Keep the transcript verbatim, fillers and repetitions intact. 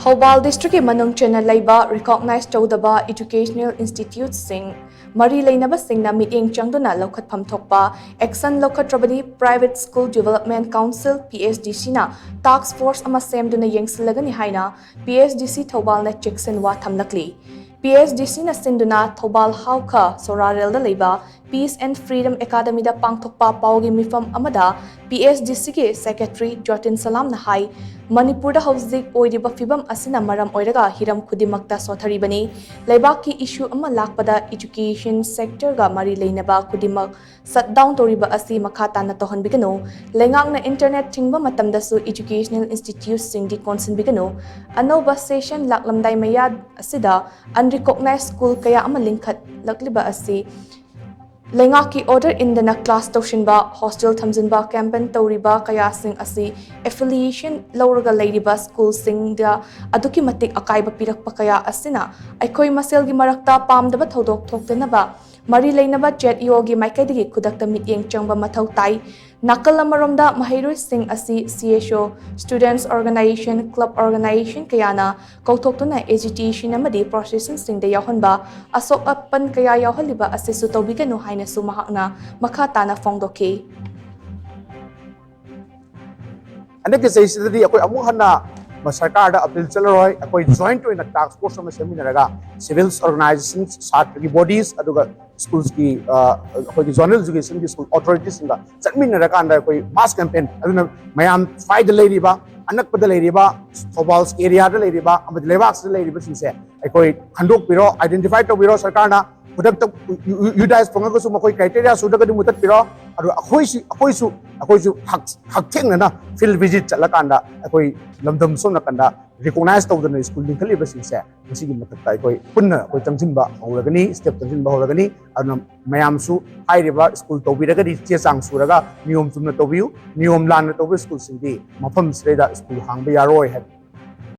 ꯊꯧꯕꯥꯜ ꯗꯤꯁꯇ꯭ꯔꯤꯛꯀꯤ ꯃꯅꯨꯡ ꯆꯟꯅ ꯂꯩꯕ ꯔꯤꯀꯣꯛꯅꯥꯏꯖ ꯇꯧꯗꯕ ꯏꯗꯨꯀꯦꯁꯅꯦꯜ ꯏꯟꯁꯇꯤꯇ꯭ꯌꯨꯠꯁꯤꯡ ꯃꯔꯤ ꯂꯩꯅꯕꯁꯤꯡꯅ ꯃꯤꯠꯌꯦꯡ ꯆꯪꯗꯨꯅ ꯂꯧꯈꯠꯐꯝ ꯊꯣꯛꯄ action ꯂꯧꯈꯠꯇ꯭ꯔꯕꯗꯤ Private School Development Council, P S D C, ꯅ ꯇꯥꯛꯁ ꯐꯣꯔꯁ ꯑꯃ ꯁꯦꯝꯗꯨꯅ ꯌꯦꯡꯁꯤꯜꯂꯒꯅꯤ ꯍꯥꯏꯅ P S D C ꯊꯧꯕꯥꯜꯅ ꯆꯦꯛꯁꯤꯟ ꯋꯥ ꯊꯝꯂꯛꯂꯤ꯫ P S D C ꯅ ꯁꯤꯟꯗꯨꯅ ꯊꯧꯕꯥꯜ ꯍꯥꯎꯈ ꯁꯣꯔꯥꯔꯦꯜꯗ ꯂꯩꯕ Peace and Freedom Academy ꯗ ꯄꯥꯡꯊꯣꯛꯄ ꯄꯥꯎꯒꯤ ꯃꯤꯐꯝ ꯑꯃꯗ P S D C ꯒꯤ ꯁꯦꯀ꯭ꯔꯦꯇꯔꯤ ꯖꯣꯇꯤꯟ ꯁꯂꯥꯝꯅ ꯍꯥꯏ, ꯃꯅꯤꯄꯨꯔꯗ ꯍꯧꯖꯤꯛ ꯑꯣꯏꯔꯤꯕ ꯐꯤꯕꯝ ꯑꯁꯤꯅ ꯃꯔꯝ ꯑꯣꯏꯔꯒ ꯍꯤꯔꯝ ꯈꯨꯗꯤꯡꯃꯛꯇ ꯁꯣꯊꯔꯤꯕꯅꯤ꯫ ꯂꯩꯕꯥꯛꯀꯤ ꯏꯁꯨ ꯑꯃ ꯂꯥꯛꯄꯗ ꯏꯗꯨꯀꯦꯁꯟ ꯁꯦꯛꯇꯔꯒ ꯃꯔꯤ ꯂꯩꯅꯕ ꯈꯨꯗꯤꯡꯃꯛ ꯁꯠ ꯗꯥꯎꯟ ꯇꯧꯔꯤꯕ ꯑꯁꯤ ꯃꯈꯥ ꯇꯥꯅ ꯇꯧꯍꯟꯕꯤꯒꯅꯨ꯫ ꯂꯩꯉꯥꯛꯅ ꯏꯟꯇꯔꯅꯦꯠ ꯊꯤꯡꯕ ꯃꯇꯝꯗꯁꯨ ꯏꯗꯨꯀꯦꯁꯅꯦꯜ ꯏꯟꯁꯇꯤꯇ꯭ꯌꯨꯠꯁꯤꯡꯗꯤ ꯀꯣꯟꯁꯤꯟꯕꯤꯒꯅꯨ꯫ ꯑꯅꯧꯕ ꯁꯦꯁꯟ ꯂꯥꯛꯂꯝꯗꯥꯏ ꯃꯌꯥ ꯑꯁꯤꯗ ꯑꯟꯔꯤꯀꯣꯛꯅꯥꯏꯖ ꯁ꯭ꯀꯨꯜ ꯀꯌꯥ ꯑꯃ ꯂꯤꯡꯈꯠꯂꯛꯂꯤꯕ ꯑꯁꯤ ꯂꯩꯉꯥꯛꯀꯤ ꯑꯣꯔꯗꯔ ꯏꯟꯗꯅ ꯀ꯭ꯂꯥꯁ ꯇꯧꯁꯤꯟꯕ, ꯍꯣꯁꯇꯦꯜ ꯊꯝꯖꯤꯟꯕ, ꯀꯦꯝꯄꯦꯟ ꯇꯧꯔꯤꯕ ꯀꯌꯥꯁꯤꯡ ꯑꯁꯤ ꯑꯦꯐꯤꯂꯤꯌꯦꯁꯟ ꯂꯧꯔꯒ ꯂꯩꯔꯤꯕ ꯁ꯭ꯀꯨꯜꯁꯤꯡꯗ ꯑꯗꯨꯛꯀꯤ ꯃꯇꯤꯛ ꯑꯀꯥꯏꯕ ꯄꯤꯔꯛꯄ ꯀꯌꯥ ꯑꯁꯤꯅ ꯑꯩꯈꯣꯏ ꯃꯁꯦꯜꯒꯤ ꯃꯔꯛꯇ ꯄꯥꯝꯗꯕ ꯊꯧꯗꯣꯛ ꯊꯣꯛꯇꯅꯕ ꯃꯔꯤ ꯂꯩꯅꯕ ꯖꯦꯠ ꯏ ꯑꯣꯒꯤ ꯃꯥꯏꯀꯩꯗꯒꯤ ꯈꯨꯗꯛꯇ ꯃꯤꯠꯌꯦꯡ ꯆꯪꯕ ꯃꯊꯧ ꯇꯥꯏ꯫ ꯅꯥꯀꯜ ꯑꯃꯔꯣꯝꯗ ꯃꯍꯩꯔꯣꯏꯁꯤꯡ ꯑꯁꯤ ꯁꯤ ꯑꯦꯁ ꯑꯣ, ꯁ꯭ꯇꯨꯗꯦꯟꯠꯁ ꯑꯣꯔꯒꯅꯥꯏꯖꯦꯁꯟ, ꯀ꯭ꯂꯕ ꯑꯣꯔꯒꯅꯥꯏꯖꯦꯁꯟ ꯀꯌꯥꯅ ꯀꯧꯊꯣꯛꯇꯨꯅ ꯑꯦꯖꯤꯇꯦꯁꯟ ꯑꯃꯗꯤ ꯄ꯭ꯔꯣꯁꯦꯁꯟꯁꯤꯡꯗ ꯌꯥꯎꯍꯟꯕ, ꯑꯁꯣꯛ ꯑꯄꯟ ꯀꯌꯥ ꯌꯥꯎꯍꯜꯂꯤꯕ ꯑꯁꯤꯁꯨ ꯇꯧꯕꯤꯒꯅꯨ ꯍꯥꯏꯅꯁꯨ ꯃꯍꯥꯛꯅ ꯃꯈꯥ ꯇꯥꯅ ꯐꯣꯡꯗꯣꯛꯈꯤ꯫ ꯍꯟꯗꯛꯀꯤ ꯆꯍꯤꯁꯤꯗꯗꯤ ꯑꯩꯈꯣꯏ ꯑꯃꯨꯛ ꯍꯟꯅ ꯃ- ꯁꯔꯀꯥꯔꯗ ꯑꯄꯤꯜ ꯆꯠꯂꯔꯣꯏ꯫ ꯑꯩꯈꯣꯏ ꯖꯣꯏꯟꯠ ꯑꯣꯏꯅ ꯇꯥꯛꯁ ꯐꯣꯔꯁ ꯑꯃ ꯁꯦꯝꯃꯤꯟꯅꯔꯒ ꯁꯤꯚꯤꯜ ꯑꯣꯔꯒꯅꯥꯏꯖꯦꯁꯟ, ꯁꯥꯇ꯭ꯔꯒꯤ ꯕꯣꯗꯤꯁ, ꯑꯗꯨꯒ ꯁ꯭ꯀꯨꯜꯁꯀꯤ ꯑ, ꯑꯩꯈꯣꯏꯒꯤ ꯖꯣꯅꯦꯜ ꯑꯦꯖꯨꯀꯦꯁꯟꯒꯤ ꯁ꯭ꯀꯨꯜ ꯑꯣꯊꯣꯔꯤꯇꯤꯁꯤꯡꯒ ꯆꯠꯃꯤꯟꯅꯔꯀꯥꯟꯗ ꯑꯩꯈꯣꯏ ꯃꯥꯁ ꯀꯦꯝꯄꯦꯟ, ꯑꯗꯨꯅ ꯃꯌꯥꯝ ꯁ꯭ꯋꯥꯏꯗ ꯂꯩꯔꯤꯕ, ꯑꯅꯛꯄꯗ ꯂꯩꯔꯤꯕ, ꯊꯧꯕꯥꯜ ꯑꯦꯔꯤꯌꯥꯗ ꯂꯩꯔꯤꯕ ꯑꯃꯗꯤ ꯂꯩꯕꯥꯛꯁꯤꯗ ꯂꯩꯔꯤꯕꯁꯤꯡꯁꯦ ꯑꯩꯈꯣꯏ ꯈꯟꯗꯣꯛꯄꯤꯔꯣ, ꯑꯥꯏꯗꯦꯟꯇꯤꯐꯥꯏ ꯇꯧꯕꯤꯔꯣ꯫ ꯁꯔꯀꯥꯔꯅ ꯈꯨꯗꯛꯇ ꯌꯨꯗꯥꯏꯁ ꯐꯪꯉꯒꯁꯨ ꯃꯈꯣꯏ ꯀ꯭ꯔꯥꯏꯇꯦꯔꯤꯌꯥ ꯁꯨꯗ꯭ꯔꯒꯗꯤ ꯃꯨꯊꯠꯄꯤꯔꯣ꯫ ꯑꯗꯨꯒ ꯑꯩꯈꯣꯏꯁꯤ ꯑꯩꯈꯣꯏꯁꯨ ꯑꯩꯈꯣꯏꯁꯨ ꯍꯛ- ꯍꯛꯊꯦꯡꯅꯅ ꯐꯤꯜꯗ ꯚꯤꯖꯤꯠ ꯆꯠꯂꯀꯥꯟꯗ ꯑꯩꯈꯣꯏ ꯂꯝꯗꯝ ꯁꯣꯝ ꯅꯥꯀꯟꯗ ꯔꯤꯀꯣꯛꯅꯥꯏꯖ ꯇꯧꯗꯅ ꯁ꯭ꯀꯨꯜ ꯂꯤꯡꯈꯠꯂꯤꯕꯁꯤꯡꯁꯦ ꯃꯁꯤꯒꯤ ꯃꯊꯛꯇ ꯑꯩꯈꯣꯏ ꯄꯨꯟꯅ ꯑꯩꯈꯣꯏ ꯆꯪꯁꯤꯟꯕ ꯍꯧꯔꯒꯅꯤ, ꯁ꯭ꯇꯦꯞ ꯆꯪꯁꯤꯟꯕ ꯍꯧꯔꯒꯅꯤ꯫ ꯑꯗꯨꯅ ꯃꯌꯥꯝꯁꯨ ꯍꯥꯏꯔꯤꯕ ꯁ꯭ꯀꯨꯜ ꯇꯧꯕꯤꯔꯒꯗꯤ ꯆꯦ ꯆꯥꯡ ꯁꯨꯔꯒ ꯅꯤꯌꯣꯝ ꯆꯨꯝꯅ ꯇꯧꯕꯤꯌꯨ꯫ ꯅꯤꯌꯣꯝ ꯂꯥꯟꯅ ꯇꯧꯕ ꯁ꯭ꯀꯨꯜꯁꯤꯡꯗꯤ ꯃꯐꯝꯁꯤꯗꯩꯗ ꯁ꯭ꯀꯨꯜ ꯍꯥꯡꯕ ꯌꯥꯔꯣꯏ ꯍꯥꯏꯕ